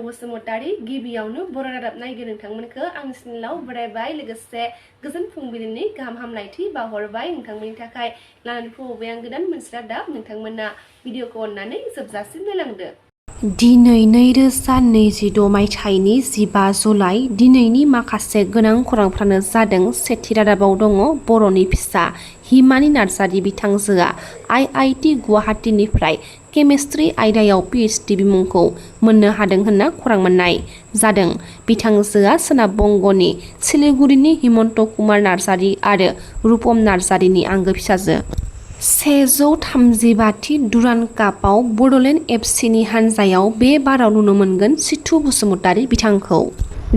SmainaoBasumatari गिबियावनो बर' रादाब नायगिर नोंथांमोनखौ आंनि चेनेलाव बरायबाय लोगोसे गोजोन फुंबिलिनि गाहाम हामलायथि बावहरबाय नोंथांमोननि थाखाय लानानै फैबाय आं गोदान मोनसे रादाब नोंथांमोना भिडिअखौ अननानै जोबजासिम नायलांदो। दिनै 2026 मायथाइनि 15 जुलाइ दिनैनि माखासे गोनां खौरांफ्रानो जादों। सेथि रादाबाव दङ बर'नि फिसा हिमानि नार्जारि बिथांजोआ IIT गुवाहाटीनिफ्राय केमिस्ट्रि आयदायाव PhD बिमुंखौ मोननो हादों होनना खौरां मोननाय जादों। बिथांजोआ सोनाब बंगनि सिलिगुरिनि हिमन्त कुमार नार्जारि आरो रुपम नार्जारिनि आंगो फिसाजो। 135थि डुरान्ड कापआव बडलेण्ड FCनि हानजायाव बे बाराव नुनो मोनगोन सिथु बसुमतारी बिथांखौ।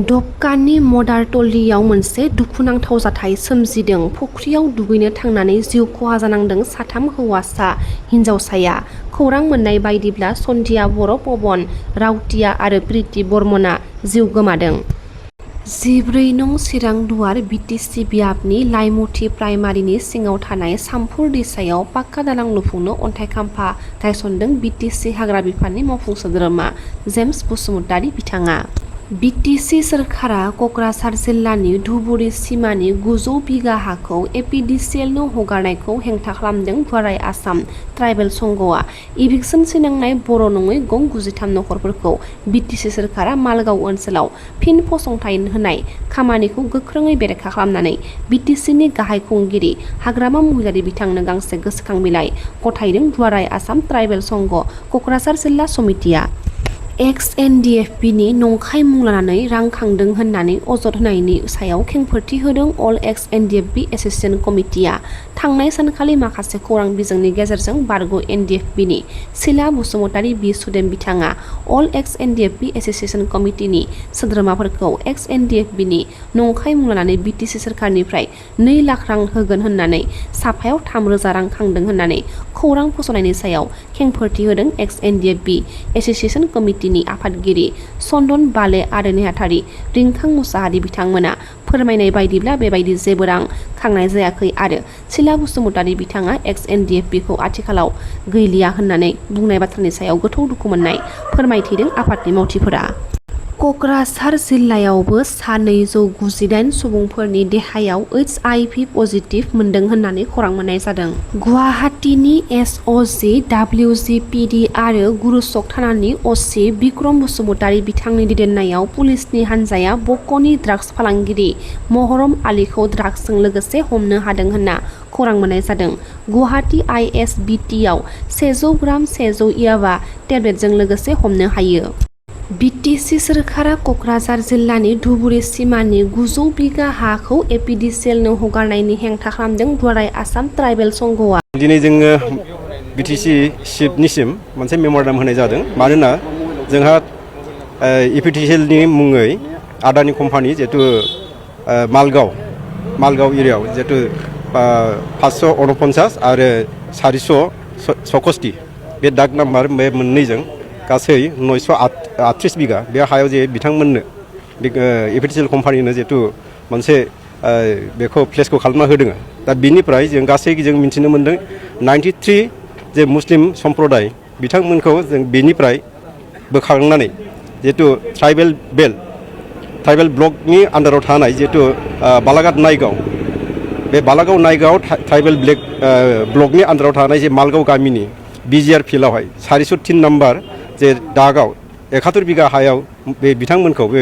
डबकानि मदारट'लीयाव मोनसे दुखुनांथाव जाथाय सोमजिदों। फुख्रियाव दुगैनो थांनानै जिउ खहा जानांदों 3 हौवासा हिन्जावसाया। खौरां मोननाय बायदिब्ला सन्धिया बर', पवन रावतिया आरो प्रिति बर्मनआ जिउ गोमादों। 14 नं चिरां दुवार BTC बियाबनि लाइमुथि प्राइमारिनि सिङाव थानाय सामफुर दैसायाव पाक्का दालां लुफुंनो अन्थाइ खाम्फा गायसनदों BTC हाग्रा बिफाननि मावफुं सोद्रोमा जेम्स बसुमतारी बिथाङा। BTC सोरखारा क'क्राझार जिल्लानि धुबुरी सिमानि 900 बिगा हाखौ APDCLनो हगारनायखौ हेंथा खालामदों दुलाराय आसाम ट्राइबेल संघआ। इभिक्सन सिनांनाय बर' नङै गं 93 नखरफोरखौ BTC सोरखारा मालगाव ओनसोलाव फिन फसंथान होनाय खामानिखौ गोख्रोङै बेरेखा खालामनानै BTCनि गाहाय खुंगिरि हाग्रामा महिलारि बिथांनो गांसे गोसोखां बिलाइ गथायदों दुलाराय आसाम ट्राइबेल संघ क'क्राझार जिल्ला समितिया। XNDFBनि नंखाय मुं लानानै रां खांदों होननानै अजद होनायनि सायाव खेंफोरथि होदों अल XNDFB एसोसिएशन कमिटिया। थांनाय सानखालि माखासे खौरां बिजोंनि गेजेरजों बारग' NDFBनि सिला बसुमतारी बि सुदेम बिथाङा अल XNDFB एसोसिएशन कमिटिनि सोद्रोमाफोरखौ XNDFBनि नंखाय मुं लानानै BTC सोरखारनिफ्राय 2 लाख रां होगोन होननानै साफायाव 3,000 रां खांदों होननानै खौरां फोसावनायनि सायाव खेंफोरथि होदों XNDFB एसोसिएशन कमिटिनि आफादगिरि चन्दन बाले आरो नेहाथारि रिंखां मुसाहारि बिथांमोना फोरमायनाय बायदिब्ला बेबायदि जेबो रां खांनाय जायाखै आरो सिला बसुमतारी बिथाङा XNDFBखौ आथिखालाव गैलिया होननानै बुंनाय बाथ्रानि सायाव गोथौ दुखु मोननाय फोरमायथिदों आफादनि मावथिफोरा। क'क्राझार जिल्लायावबो सा 298 सुबुंफोरनि देहायाव HIV पजिटिभ मोनदों होननानै खौरां मोननाय जादों। गुवाहाटीनि SOG WGPD आरो गुरुचक थानानि OC बिक्रम बसुमतारी बिथांनि दैदेननायाव पुलिसनि हानजाया बक'नि ड्राग्स फालांगिरि महरम आलीखौ ड्राग्सजों लोगोसे हमनो हादों होनना खौरां मोननाय जादों। गुवाहाटी ISBTआव 100 ग्राम 100 याबा टेब्लेटजों लोगोसे हमनो हायो। BTC सोरखारा क'क्राझार जिल्लानि धुबुरी सिमानि 900 बिगा हाखौ APDCLनो हगारनायनि हेंथा खालामदों दुलाराय आसाम ट्राइबेल संघआ। दिनै जोङो BTC चिफनिसिम मोनसे मेम'रेन्डाम होनाय जादों। मानोना जोंहा APDCLनि मुङै आदानि कम्पानि जिहेतु मालगाव एरियायाव जिहेतु 549 आरो 466 बे दाग नाम्बार बे मोननैजों गासै 938 बिगा बे हायाव जे बिथांमोननो APDCL कम्पानिनो जिहेतु मोनसे बेखौ प्लेसखौ खालामना होदों। दा बिनिफ्राय जों गासै जों मिथिनो मोन्दों 93 जे मुस्लिम सम्प्रदाय बिथांमोनखौ जों बेनिफ्राय बोखारनानै जिहेतु ट्राइबेल ब्लकनि आन्डाराव थानाय जिहेतु बालाघाट नायगाव बे बालागाव नायगाव ट्राइबेल ब्लकनि आन्डाराव थानाय जे मालगाव गामिनि BGR फिल्डआवहाय 403 नाम्बार जे दागाव 71 बिगा हायाव बे बिथांमोनखौ बे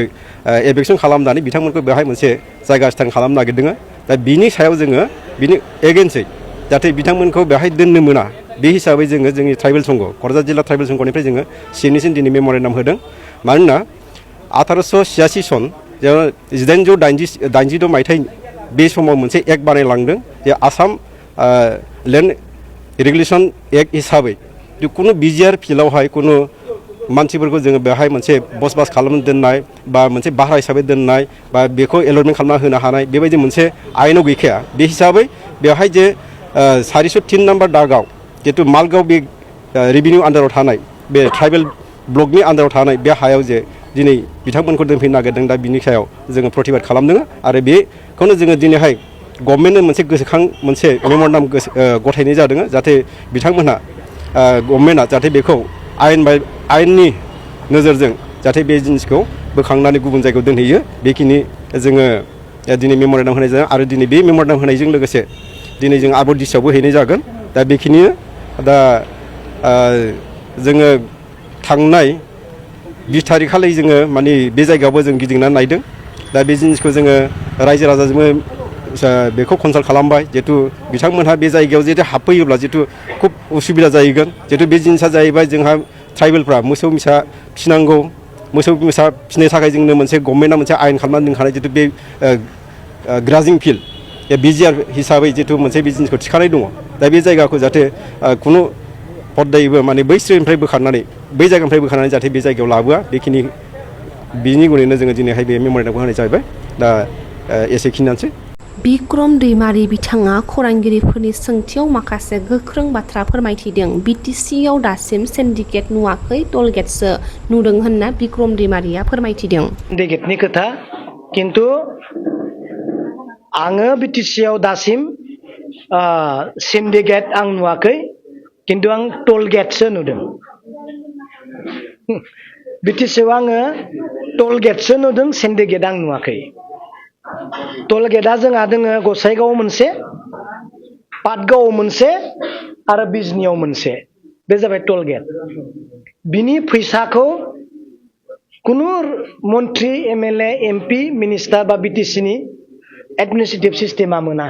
एभिक्सन खालामनानै बिथांमोनखौ बेवहाय मोनसे जायगा स्टार्ट खालामनो नागिरदों। दा बिनि सायाव जोङो बिनि एगेन्स्टै जाहाथे बिथांमोनखौ बेवहाय दोननो मोना बे हिसाबै जोङो जोंनि ट्राइबेल संघ क'क्राझार जिल्ला ट्राइबेल संघनिफ्राय जोङो सिनिसिम दिनै मेम'रेन्डाम होदों। मानोना 1886 सन 1882 मायथाइ बे समाव मोनसे एक्ट बानायलांदों जे आसाम लेन्ड रेगुलेसन एक्ट हिसाबै खुनु BGR फिल्डआवहाय खुनु मानसिफोरखौ जोङो बेवहाय मोनसे बसबास खालामनो दोननाय बा मोनसे भारा हिसाबै दोननाय बा बेखौ एलटमेन्ट खालामना होनो हानाय बेबायदि मोनसे आयेनाव गैखाया। बे हिसाबै बेवहाय जे 403 नाम्बार दागाव जिहेतु मालगाव बे रेभिनिउ आन्डाराव थानाय बे ट्राइबेल ब्लकनि आन्डाराव थानाय बे हायाव जे दिनै बिथांमोनखौ दोनफैनो नागिरदों। दा बिनि सायाव जोङो प्रतिबाद खालामदों आरो बेखौनो जोङो दिनैहाय गभर्नमेन्टनो मोनसे गोसोखां मोनसे मेम'रेन्डाम गथायनाय जादों जाहाथे बिथांमोनहा गभर्नमेन्टआ जाहाथे बेखौ आयेननि नोजोरजों जाहाथे बे जिनिसखौ बोखांनानै गुबुन जायगायाव दोनहैयो बेखिनि जोङो दिनै मेम'रेन्डाम होनाय जादों आरो दिनै बे मेम'रेन्डाम होनायजों लोगोसे दिनै जों आबर दिसायावबो हैनाय जागोन दा बेखिनि दा जोङो थांनाय 20 थारिखखालि जोङो माने बे जायगायावबो जों गिदिंनानै नायदों दा बे जिनिसखौ जोङो रायजो राजाजोंबो बेखौ कनसाल्ट खालामबाय जिहेतु बिथांमोनहा बे जायगायाव जिहेतु हाबफैयोब्ला जिहेतु खुब उसुबिदा जाहैगोन जिहेतु बे जिनिसा जाहैबाय जोंहा ट्राइबेलफ्रा मोसौ मोसा फिनांगौ मोसौ मोसा फिनो थाखाय जोंनो मोनसे गभर्नमेन्टआ मोनसे आयेन खालामनानै दोनखानाय जिहेतु बे ग्राजिं फिल्ड बिजिआर हिसाबै जिहेतु मोनसे बे जिनिसखौ थिखानाय दङ दा बे जायगाखौ जाहाथे खुनु पद्दायैबो माने बै स्ट्रिनिफ्राय बोखारनानै बै जायगानिफ्राय बोखारनानै जाहाथे बे जायगायाव लाबोआ बेखिनि बिनि गुनैनो जोङो दिनैहाय बे मेम'रेन्डामखौ होनाय जाहैबाय दा एसेखिनियानोसै बिक्रम दैमारि बिथाङा खौरांगिरिफोरनि सोंथियाव माखासे गोख्रों बाथ्रा फोरमायथिदों BTC-आव दासिम सिन्डिकेट नुवाखै टलगेटसो नुदों होनना बिक्रम दैमारिया फोरमायथिदों सिन्डिकेटनि खोथा किन्तु आङो BTC-आव दासिम सिन्डिकेट आं नुवाखै किन्तु आं टलगेटसो नुदों BTC-आव आङो टलगेटसो नुदों सिन्डिकेट आं नुवाखै टलगेटआ जोंहा दोङो गसाइगावआव मोनसे पाटगावआव मोनसे आरो बिजनियाव मोनसे बे जाबाय टलगेट बिनि फैसाखौ कुनु मन्त्रि MLA MP मिनिस्टार बा BTC-नि एडमिनिस्ट्रेटिभ सिस्टेमा मोना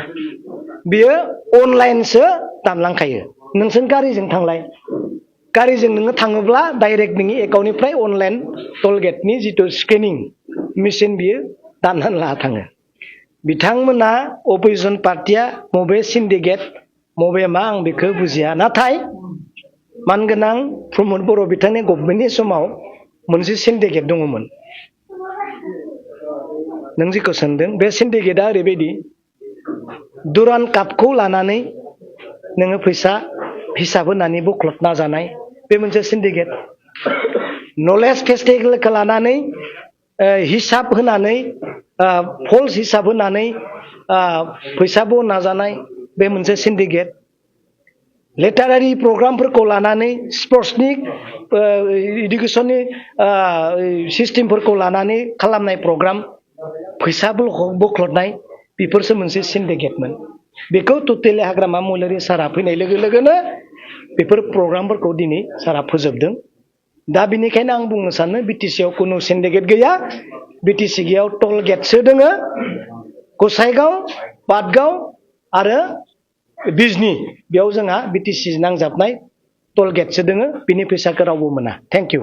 बियो अनलाइनसो दानलांखायो नोंसोर गारिजों थांलाय गारिजों नोङो थाङोब्ला डाइरेक्ट नोंनि एकाउन्टनिफ्राय अनलाइन टलगेटनि जितु स्केनिं मेसिन बियो दाननानै लाना थाङो बिथांमोना अपोजिसन पार्टिया मबे सिन्डिकेट मबे मा आं बेखौ बुजिया नाथाय मानगोनां प्रमद बर' बिथांनि गभर्नमेन्टनि समाव मोनसे सिन्डिकेट दङमोन नों जिखौ सोंदों बे सिन्डिकेटआ ओरैबायदि दुरान कापखौ लानानै नोङो फैसा हिसाब होनानै बोख्लबना जानाय बे मोनसे सिन्डिकेट नलेज फेस्टिभेलखौ लानानै हिसाब होनानै फल्स हिसाब होनानै फैसा बहनना जानाय बे मोनसे सिन्डिकेट लिटारारि प्रग्रामफोरखौ लानानै स्पर्ट्सनि इडुकेसननि सिस्टेमफोरखौ लानानै खालामनाय प्रग्राम फैसा बोख्लबनाय बेफोरसो मोनसे सिन्डिकेटमोन बेखौ टटेलि हाग्रामा महिलारि सारा फैनाय लोगो लोगोनो बेफोर प्रग्रामफोरखौ दिनै सारा फोजोबदों दा बिनिखायनो आं बुंनो सानो BTC-आव खुनु सिन्डिकेट गैया BTC-आव टलगेटसो दोङो गसाइगाव पाटगाव आरो बिजनि बेयाव जोंहा BTC नांजाबनाय टलगेटसो दोङो बिनि फैसाखौ रावबो मोना थेंक इउ